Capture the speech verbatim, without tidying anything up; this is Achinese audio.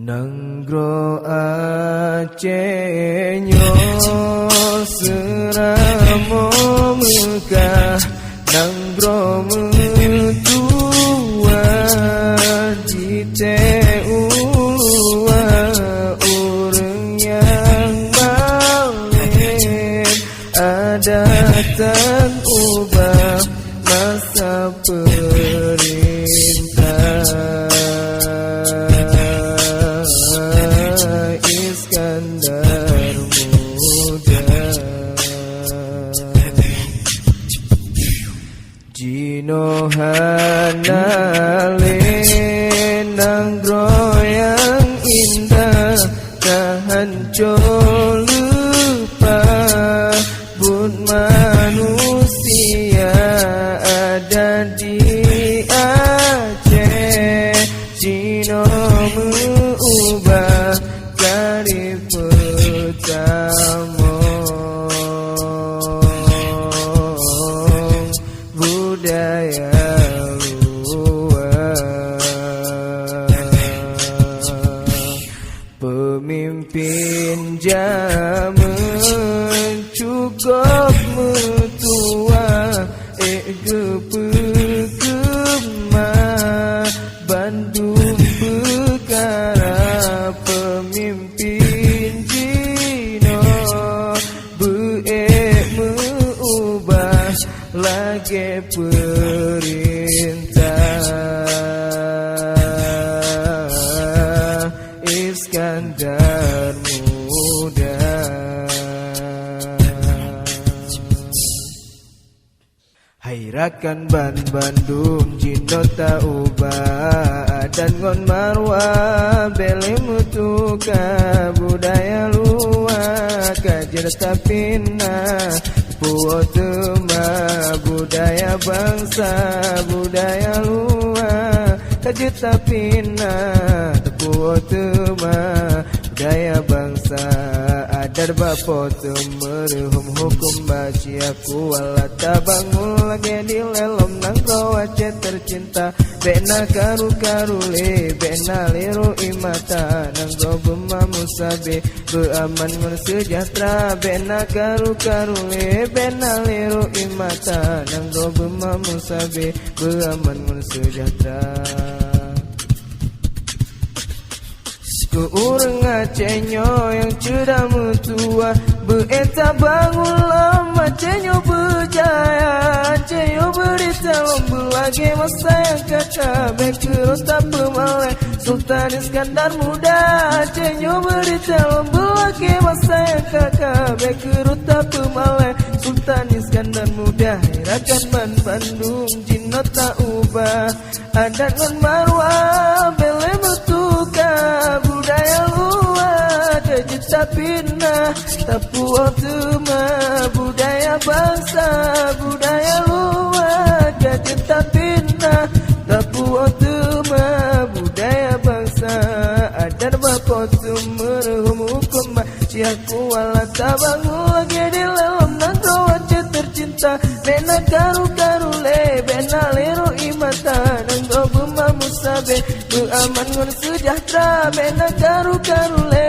Nanggroe Aceh nyoe seuramoe meugah, nanggroe meutuwah, jitée u luwa ureuëng nyang malém, adat dan ubah masa peurintah Iskandar Muda. Jinoe hana lé nanggroe nyang indah, tahan cok leupah buet manusia adat di Aceh. Jinoe meu-ubah kari peutamong budaya luwa. Peumimpén jameun cukôp meutuwah, ék geupeukeumah bandum peukara. Peumimpén jinoe beu-ék meu-ubah lagée peurintah Iskandar Muda. Hai rakan banbandum, jinoe ta-ubah adat ngon marwah, bék lé meutuka budaya luwa. Ka jeuet tapinah, puwoe teuma budaya bansa, budaya luwa. Ka jeuet tapinah, puwoe teuma budaya bansa, adat bak Po teu Meureuhom, huköm bak Syiah Kuala, tabangun lagée dilée lom nanggroe Aceh teucinta. Bék na karu-karu lé, bék na lé rui mata, nanggroe beuma meusabe, beuaman ngon seujahteura. Bék na karu-karu lé, bék na lé rui mata, nanggroe beuma meusabe, beuaman ngon seujahteura. Keu ureuëng Aceh nyoe nyang ceudah meutuwah, beu-ék tabangun lom Aceh nyoe beujaya. Aceh nyoe beurita lom beulagée masa nyang ka-ka, bék keurot tapeumalée Sultan Iskandar Muda. Aceh nyoe beurita lom beulagée masa nyang ka-ka, bék keurot tapeumalée Sultan Iskandar Muda. Hai rakan banbandum, jinoe ta-ubah adat ngon marwah, bék lé meutuka budaya luwa. Ka jeuet tapinah, tapuwoe teuma budaya bansa, budaya luwa. Ka jeuet tapinah, tapuwoe teuma budaya bansa, adat bak Po teu Meureuhom, huköm bak Syiah Kuala, tabangun lagée dilée lom nanggroe Aceh teucinta. Bék na karu-karu lé, bék na lé rui mata, nanggroe beuma meusabe, beuaman ngon seujahteura. Bék na karu-karu lé,